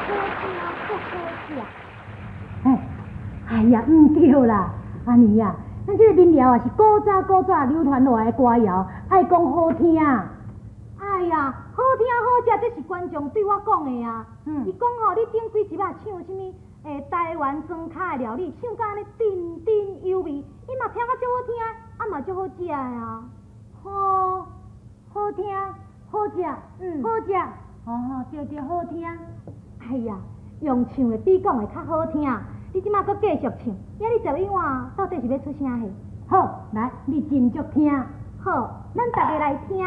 好聽閣好食。嘿，哎呀，毋對啦，按呢啊，咱這个民謠啊是古早古早流傳落來的歌謠，愛講好聽。哎呀，好聽好食，這是觀眾對我講的啊。伊講吼，你頂幾集啊唱啥物？台灣莊跤的料理，唱甲按呢津津有味，伊嘛聽甲足好聽，啊嘛足好食的啊。好，好聽，好食，好食，哦，對對，好聽。哎呀，用唱的比講的較好聽。你這馬閣繼續唱，遐你11碗到底是欲出啥戲？好，來，你斟酌聽。好，咱逐家來聽。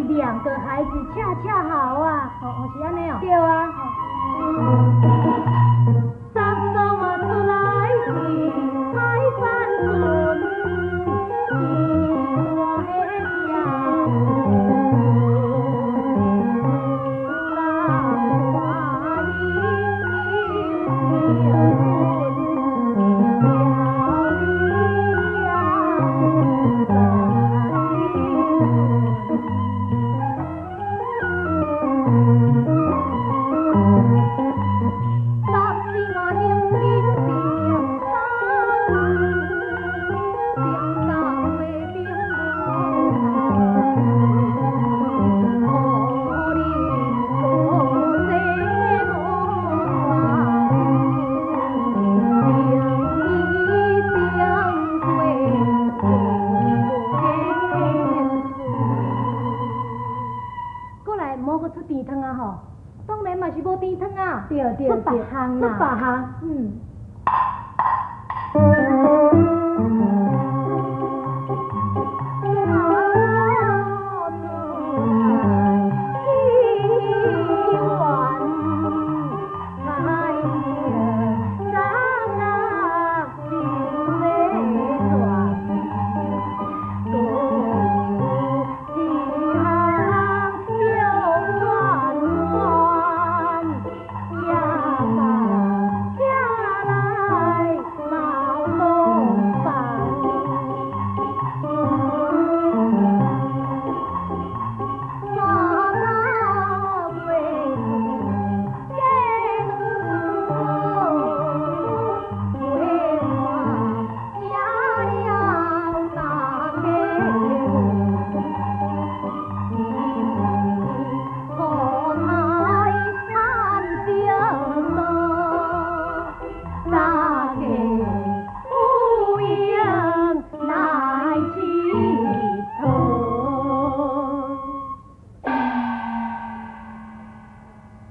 兩個孩子恰恰好啊！哦哦，是按呢哦。對啊。出甜湯啊吼，當然嘛是無甜湯啊，對對對，出別項出別項。嗯。